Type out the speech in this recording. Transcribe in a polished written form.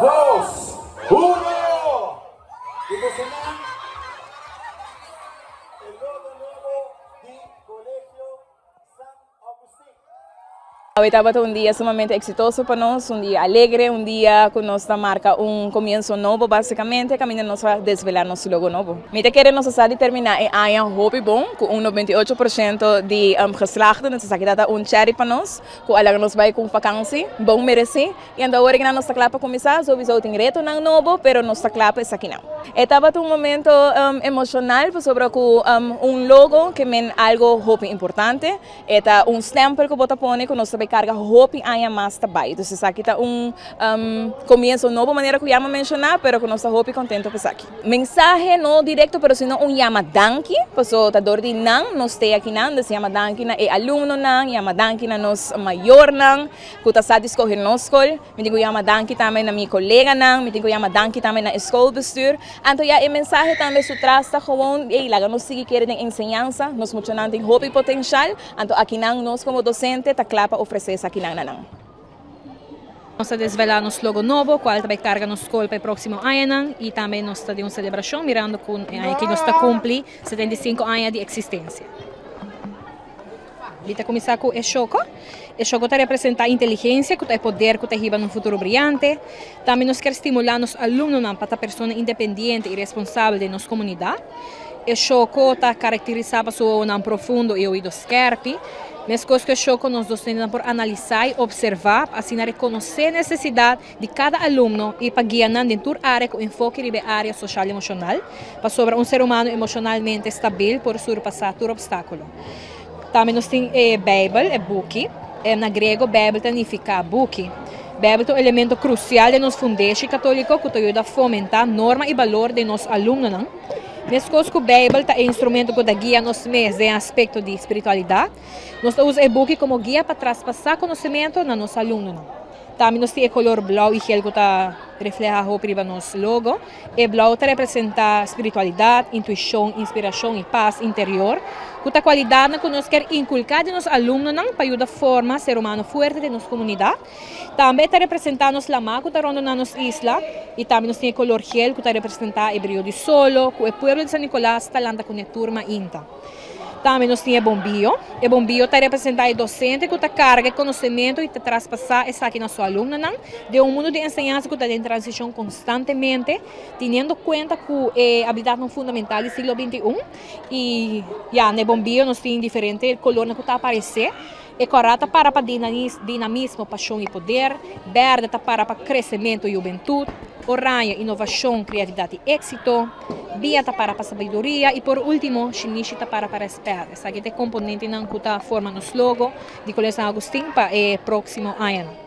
Dos, uno! Y bosonan, e logo nobo di Colegio San Agustin. Awe tabata un dia sumamente exitoso pa nos, un dia alegre, un dia cu nos ta marca un comienzo nobo basicamente, caminda nos a desvela nos logo nobo. Mi ta kere nos a sa di termina e aña hopi bon, cu un 98% di geslaagden, dus esaki ta un cherry pa nos, cu a laga nos bay cu un vakantie bon mereci. Y anto awor cu nos ta cla pa cuminsa, sowieso tin retonan nobo, pero nos ta cla pa esakinan. E tabata un momento emocional pasobra cu un logo ke men algo hopi importante. E ta un stempel cu bo ta pone cu nos ta bay carga hopi aña mas ta bay. Dus esaki ta un comienzo nobo manera cu ya mi a menciona, pero cu nos ta hopi contento pa esaki. Mensahe no directo pero sino un yama danki, paso ta door di nan nos te akinan, dus yama danki na e alumnonan, yama danki na nos mayornan cu ta sa di scoge nos school. Mi tin cu yama danki tambe na mi coleganan, mi tin cu yama danki tambe na e schoolbestuur. Anto ya e mensahe tambe su tras ta gewoon, ey, laga nos sigui kere den enseñansa, nos muchanan tin hopi potencial, anto akinan nos como docente ta cla pa ofrece esakinan na nan. Nos ta desvela nos logo nobo, cual ta bay carga nos scol pa e proximo añanan y tambe nos ta den un celebracion mirando cu e aña aki nos ta cumpli 75 aña di existencia. Mi ta cuminsa cu e shoco. E shoco ta representa inteligencia, cu ta e poder cu ta hiba na un futuro briyante. Tambe nos kier stimula nos alumnonan pa ta persona independiente y responsabel den nos comunidad. E shoco ta caracterisa pa su owonan profundo y oido skerpi. Mescos cu e shoco nos docentenan por analisa y observa pa asina reconoce necesidad di cada alumno y pa guia nan den tur area cu enfoke riba e area social emocional, pasobra un ser humano emocionalmente stabil por surpasa tur obstaculo. Tambe nos tin e Bijbel, e buki. Na griego Bijbel ta nifica buki. Bijbel ta un elemento crucial den nos fundeshi catolico cu ta yuda fomenta norma y balor den nos alumnonan. Mescos cu Bijbel ta e instrumento cu ta guia nos mes den aspecto di spiritualidad, nos ta usa e buki como guia pa traspasa conocemento na nos alumnonan. Tambe nos tin e color blauw y gel cu ta refleha hopi riba nos logo. E blauw ta representa spiritualidad, intuicion, inspiracion y paz interior, cu ta cualidadnan cu nos kier inculca den nos alumnonan pa yuda forma ser humano fuerte den nos comunidad. Tambe e ta representa nos lama cu ta rondona nos isla y tambe nos tin e color gel cu ta representa e brio di solo cu e pueblo di San Nicolas ta lanta cune tur mainta. Tambe nos tin e bombio. E bombio ta representá e docente cu ta carga e conocemento y ta traspasá esaki na su alumnonan den un mundo di enseñansa cu ta den transicion constantemente, teniendo cuenta cu e habilidadnan fundamental di siglo 21. Y ya, na e bombio nos tin diferente colornan cu ta aparece. E kòrá ta para pa dinamismo, pashon i poder. Bèrdè ta para pa kresementu i hubentut. Oraño, inovashon, kreatividat i éksito. Bia ta para pa sabiduria. I por último, shinishi ta para pa rèspèt. Esaki ta e komponentenan ku ta forma nos logo di Kolegio San Agustin pa e próksimo añanan.